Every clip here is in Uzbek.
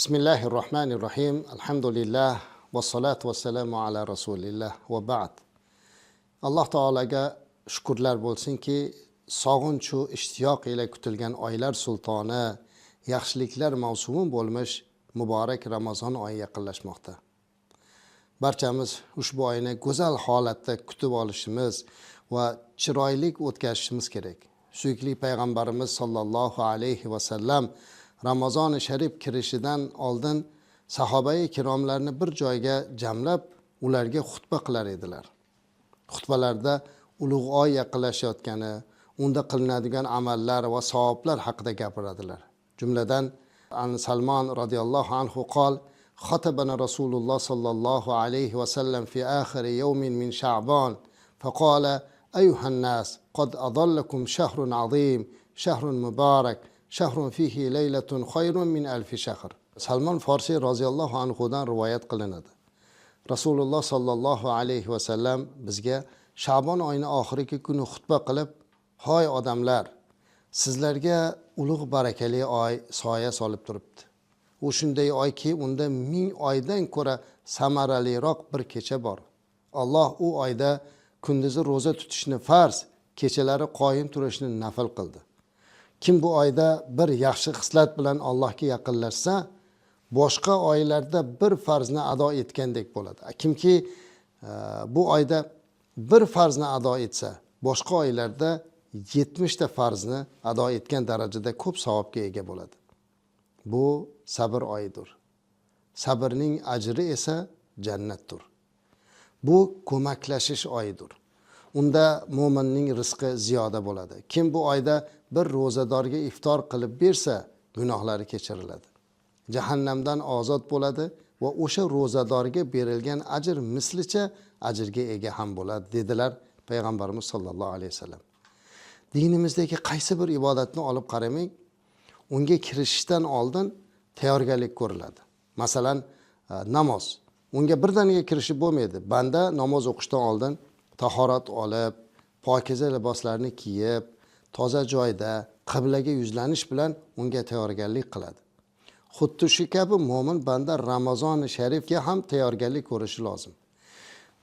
Bismillahir Rohmanir Rohim. Alhamdulillah va vassalamu ala rasulillah va ba'd. Alloh taolaga shukrlar bo'lsinki, sog'inchu ishtiyoq ila kutilgan oylar sultoni, yaxshiliklar mavsumi bo'lmish muborak Ramazon oyi yaqinlashmoqda. Barchamiz ushbu oyni go'zal holatda kutib olishimiz va chiroyli o'tkazishimiz kerak. Suyukli payg'ambarimiz sollallohu alayhi va sallam Ramazoni sharif kirishidan oldin sahobai kiromlarni bir joyga jamlab, ularga xutba qilar edilar. Xutbalarda ulug' oy yaqinlashayotgani, unda qilinadigan amallar va savoblar haqida gapiradilar. Jumladan an Salmon radhiyallohu anhu qol: "Xatabana Rasululloh sallallohu alayhi va sallam fi akhir yawmin min Sha'ban faqala: Ayyuhan nas, qad adallakum shahrun azim, shahrun mubarak, shahrun fihi laylatun khayrun min alfi shahr." Salmon Farsiy roziyallohu anhudan rivoyat qilinadi. Rasululloh sallallohu alayhi va sallam bizga Sha'bon oyining oxirgi kuni xutba qilib, "Hoy odamlar, sizlarga ulug' barakali oy soya solib turibdi. U shunday oyki, unda 1000 oydan ko'ra samaraliroq bir kecha bor. Alloh u oyda kunduzi ro'za tutishni farz, kechalari qoyim turishni nafl qildi. Kim bu oyda bir yaxshi xislat bilan Allohga yaqinlashsa, boshqa oylarda bir farzni ado etgandek bo'ladi. Kimki bu oyda bir farzni ado etsa, boshqa oylarda 70 ta farzni ado etgan darajada ko'p savobga ega bo'ladi. Bu sabr oyidir. Sabrning ajri esa jannatdir. Bu ko'maklashish oyidir. Unda mo'minning rizqi ziyoda bo'ladi. Kim bu oyda bir ro'zadorga iftor qilib bersa, gunohlari kechiriladi. Jahannamdan ozod bo'ladi va o'sha ro'zadorga berilgan ajr mislicha ajrga ega ham bo'ladi", dedilar payg'ambarimiz sollallohu alayhi vasallam. Dinimizdagi qaysi bir ibodatni olib qaramang, unga kirishishdan oldin tayyorgarlik ko'riladi. Masalan, namoz. Unga birdaniga kirishib bo'lmaydi. Banda namoz o'qishdan oldin tahorat olib, pokiza liboslarni kiyib, toza joyda qiblaga yuzlanish bilan unga tayyorgarlik qiladi. Xuddi shu kabi mo'min banda Ramazoni sharifga ham tayyorgarlik ko'rishi lozim.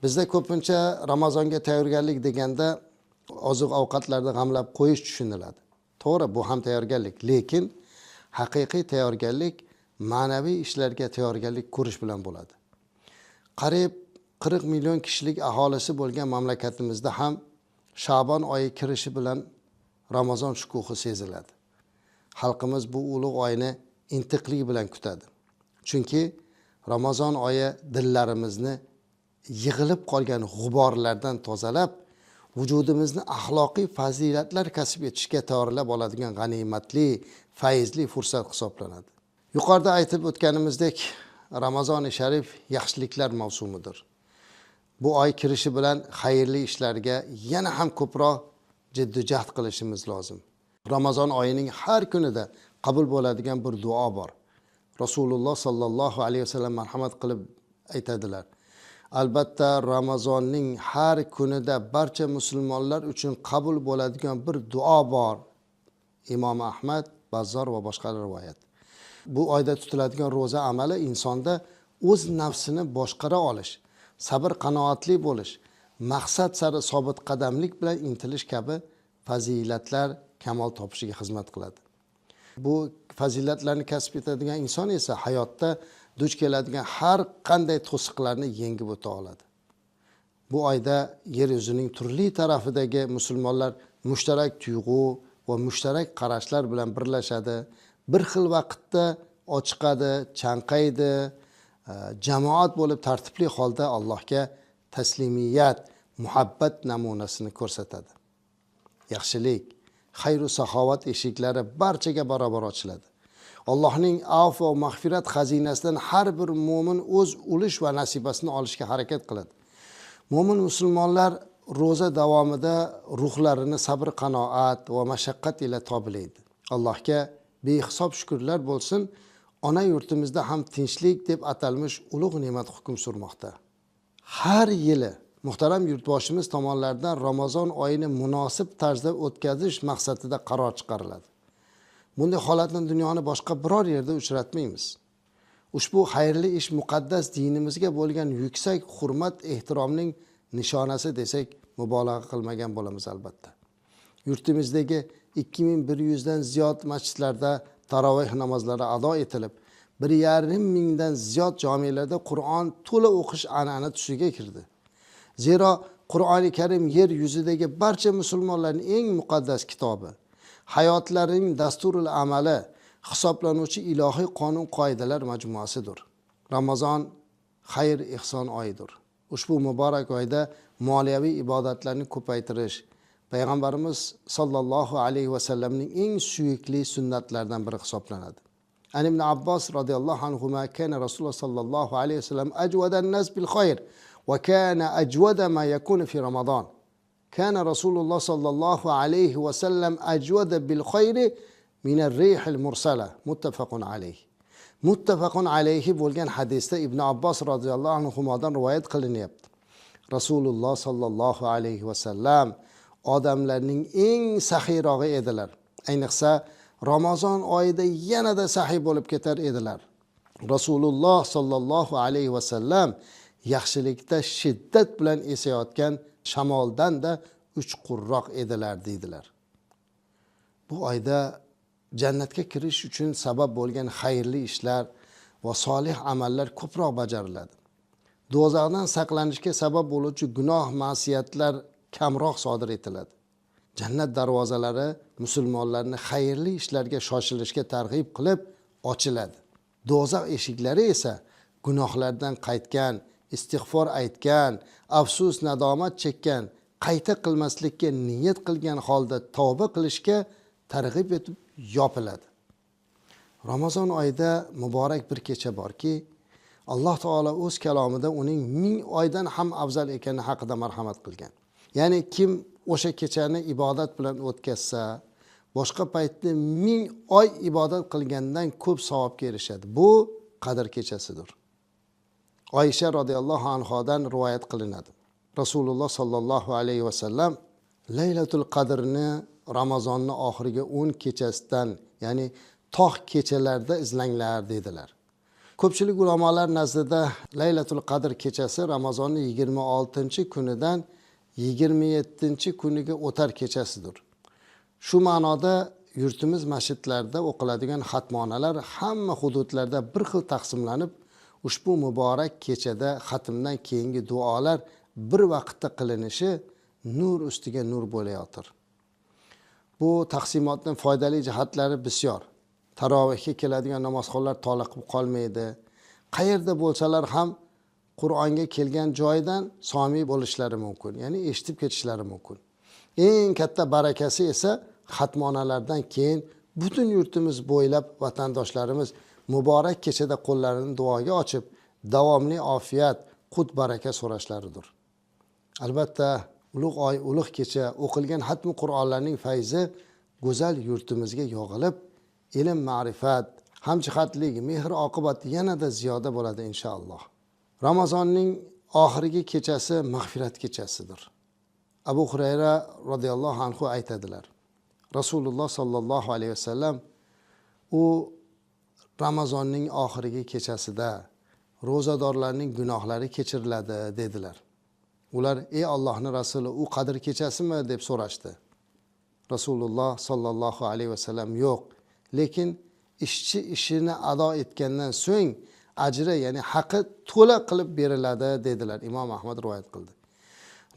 Bizda ko'pincha Ramazonga tayyorgarlik deganda oziq-ovqatlarni g'amlab qo'yish tushuniladi. To'g'ri, bu ham tayyorgarlik, lekin haqiqiy tayyorgarlik ma'naviy ishlarga tayyorgarlik ko'rish bilan bo'ladi. Qariyb 40 million kishilik aholisi bo'lgan mamlakatimizda ham Sha'bon oyi kirishi bilan Ramazon shukuhi seziladi. Xalqimiz bu ulug' oyni intiqlik bilan kutadi. Chunki Ramazon oyi dillarimizni yig'ilib qolgan g'uborlardan tozalab, vujudimizni axloqiy fazilatlar kasb etishga tayyorlab oladigan g'animatli, fayzli fursat hisoblanadi. Yuqorida aytib o'tganimizdek, Ramazoni sharif yaxshiliklar mavsumidir. Bu oy kirishi bilan xayrli ishlarga yana ham ko'proq jiddu-jahd qilishimiz lozim. Ramazon oyining har kunida qabul bo'ladigan bir duo bor. Rasululloh sallallohu alayhi vasallam marhamat qilib aytadilar: "Albatta Ramazonning har kunida barcha musulmonlar uchun qabul bo'ladigan bir duo bor." Imom Ahmad, Bazzor va boshqalar rivoyat. Bu oyda tutiladigan ro'za amali insonda o'z nafsini boshqara olish, sabr qanoatli bo'lish, maqsad sari sobit qadamlik bilan intilish kabi fazilatlar kamol topishiga xizmat qiladi. Bu fazilatlarni kasb etadigan inson esa hayotda duch keladigan har qanday to'siqlarni yengib o'ta oladi. Bu oyda yer yuzining turli tarafidagi musulmonlar mushtarak tuyg'u va mushtarak qarashlar bilan birlashadi. Bir xil vaqtda ochiqadi, chanqaydi, jamoat bo'lib tartibli holda Allohga taslimiyat, muhabbat namunasini ko'rsatadi. Yaxshilik, xayr-u saxovat eshiklari barchaga barobar ochiladi. Allohning afv va mag'firat xazinasidan har bir mo'min o'z ulush va nasibasini olishga harakat qiladi. Mo'min musulmonlar ro'za davomida ruhlarini sabr qanoat va mashaqqat ila toblaydi. Allohga behisob shukrlar bo'lsin, ona yurtimizda ham tinchlik deb atalmish ulug' ne'mat hukm surmoqda. Har yili muhtaram yurtboshimiz tomonidan Ramazon oyini munosib tarzda o'tkazish maqsadida qaror chiqariladi. Bunday holatni dunyoni boshqa biror yerda uchratmaymiz. Ushbu xayrli ish muqaddas dinimizga bo'lgan yuksak hurmat ehtiromning nishonasi desak mubolag'a qilmagan bo'lamiz albatta. Yurtimizdagi 2100 dan ziyod masjidlarda taroveh namozlari ado etilib, 1,5 mingdan ziyod jomelarda Qur'on to'la o'qish an'ana tusiga kirdi. Zero Qur'oni Karim yer yuzidagi barcha musulmonlarning eng muqaddas kitobi, hayotlarining dasturul amali hisoblanuvchi ilohiy qonun qoidalar majmuasidir. Ramazon xayr ihson oyidir. Ushbu muborak oyda moliyaviy ibodatlarni ko'paytirish payg'ambarimiz sollallohu alayhi vasallamning eng suyukli sunnatlaridan biri hisoblanadi. An ibn Abbos radhiyallohu anhuma kana Rasululloh sallallohu alayhi vasallam ajwadan nas bil khayr va kana ajwada ma yakunu fi Ramazon. Kana Rasululloh sallallohu alayhi vasallam ajwada bil khayri min ar-rihil mursala. Muttafaqun alayhi. Muttafaqun alayhi bo'lgan hadisda Ibn Abbos radhiyallohu anhumadan rivoyat qilinyapti. Rasululloh sallallohu alayhi vasallam odamlarning eng saxiyrog'i edilar. Ayniqsa Ramazon oyida yanada saxiy bo'lib ketar edilar. Rasululloh sallallohu alayhi vasallam yaxshilikda shiddat bilan esayotgan shamoldan da uchqurroq edilar deydilar. Bu oyda jannatga kirish uchun sabab bo'lgan xayrli ishlar va solih amallar ko'proq bajariladi. Do'zaxdan saqlanishga sabab bo'luvchi gunoh ma'siyatlar kamroq sodir etiladi. Jannat darvozalari musulmonlarni xayrli ishlarga shoshilishga targ'ib qilib ochiladi. Do'zax eshiklari esa gunohlardan qaytgan, istig'for aytgan, afsus nadomat chekkan, qayta qilmaslikka niyat qilgan holda tavba qilishga targ'ib etib yopiladi. Ramazon oyida muborak bir kecha borki, Alloh taolo o'z kalomida uning 1000 oydan ham afzal ekani haqida marhamat qilgan. Ya'ni kim o'sha kechani ibodat bilan o'tkazsa, boshqa paytda 1000 oy ibodat qilgandan ko'p savobga erishadi. Bu Qadr kechasidir. Oysha radhiyallohu anhodan rivoyat qilinadi. Rasululloh sallallohu alayhi vasallam Laylatul Qadrni Ramazonning oxirgi 10 kechasidan, ya'ni tog' kechalarda izlanglar dedilar. Ko'pchilik ulamolar nazdida Laylatul Qadr kechasi Ramazonning 26-kunidan 27-kuniga o'tar kechasidir. Shu ma'noda yurtimiz masjidlarida o'qiladigan xatmonalar hamma hududlarda bir xil taqsimlanib, ushbu muborak kechada xatmdan keyingi duolar bir vaqtda qilinishi nur ustiga nur bo'layotir. Bu taqsimotning foydali jihatlari bisyor. Tarovihga keladigan namozxonlar toliqib qolmaydi. Qayerda bo'lsalar ham Qur'onga kelgan joydan somiy bo'lishlari mumkin, ya'ni eshitib ketishlari mumkin. Eng katta barakasi esa xatmonalardan keyin butun yurtimiz bo'ylab vatandoshlarimiz muborak kechada qo'llarini duoga ochib, davomli ofiyat, qut baraka so'rashlaridir. Albatta, ulug' oy, ulug' kecha o'qilgan xatmi Qur'onlarning fayzi go'zal yurtimizga yog'ilib, ilm, ma'rifat, hamjihatlik, mehr oqibat yanada ziyoda bo'ladi inshaalloh. Ramazonning oxirgi kechasi mag'firat kechasidir. Abu Hurayra radhiyallohu anhu aytadilar. Rasululloh sallallohu alayhi vasallam u Ramazonning oxirgi kechasida ro'zadorlarning gunohlari kechiriladi dedilar. Ular: "Ey Allohning rasuli, u Qadr kechasimi?" deb so'rashdi. Rasululloh sallallohu alayhi vasallam: "Yo'q, lekin ishchi ishini ado etgandan so'ng ajri, ya'ni haqi to'la qilib beriladi" dedilar. Imom Ahmad rivoyat qildi.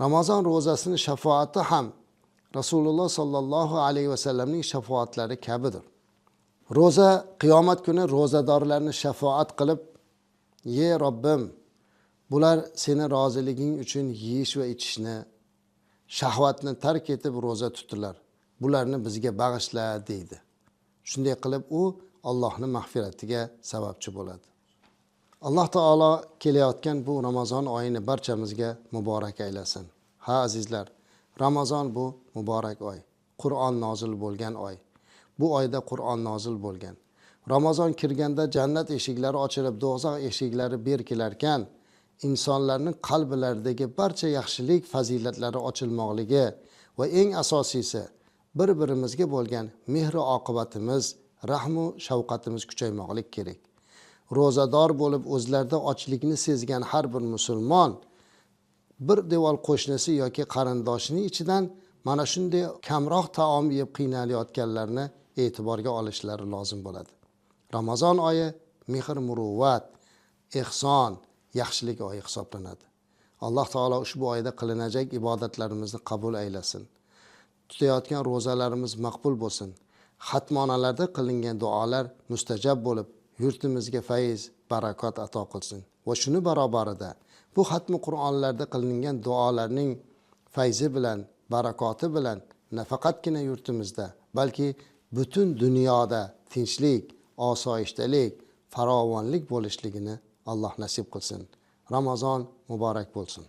Ramazon ro'zasining shafoati ham Rasululloh sallallohu alayhi vasallamning shafoatlari kabidir. Ro'za qiyomat kuni ro'zadorlarni shafoat qilib, "Ey Robbim, bular seni roziliging uchun yeyish va ichishni, shahvatni tark etib ro'za tutdilar. Bularni bizga bag'ishla" deydi. Shunday qilib u Allohning mag'firatiga sababchi bo'ladi. Alloh taolo kelayotgan bu Ramazon oyini barchamizga muborak aylasin. Ha azizlar, Ramazon bu muborak oy. Qur'on nozil bo'lgan oy. Bu oyda Qur'on nozil bo'lgan. Ramazon kirganda jannat eshiklari ochilib, do'zax eshiklari berkilarkan, insonlarning qalblaridagi barcha yaxshilik fazilatlari ochilmoqligi va eng asosiysi bir-birimizga bo'lgan mehru oqibatimiz, rahmu shafqatimiz kuchaymoqlik kerak. Ro'zador bo'lib o'zlarida ochlikni sezgan har bir musulmon bir devor qo'shnisi yoki qarindoshining ichidan mana shunday kamroq taom yeb qiynalayotganlarni e'tiborga olishlari lozim bo'ladi. Ramazon oyi mehr muruvvat, ehson, yaxshilik oyi hisoblanadi. Alloh taolo ushbu oyda qilinajak ibodatlarimizni qabul aylasin. Tutayotgan ro'zalarimiz maqbul bo'lsin. Xatmonalarda qilingan duolar mustajab bo'lib, yurtimizga fayz, barakot ato qilsin. Va shuni barobarida bu xatmi Qur'onlarda qilingan duolarning fayzi bilan, barakoti bilan nafaqatgina yurtimizda, balki butun dunyoda tinchlik, osoyishtalik, farovonlik bo'lishligini Alloh nasib qilsin. Ramazon muborak bo'lsin.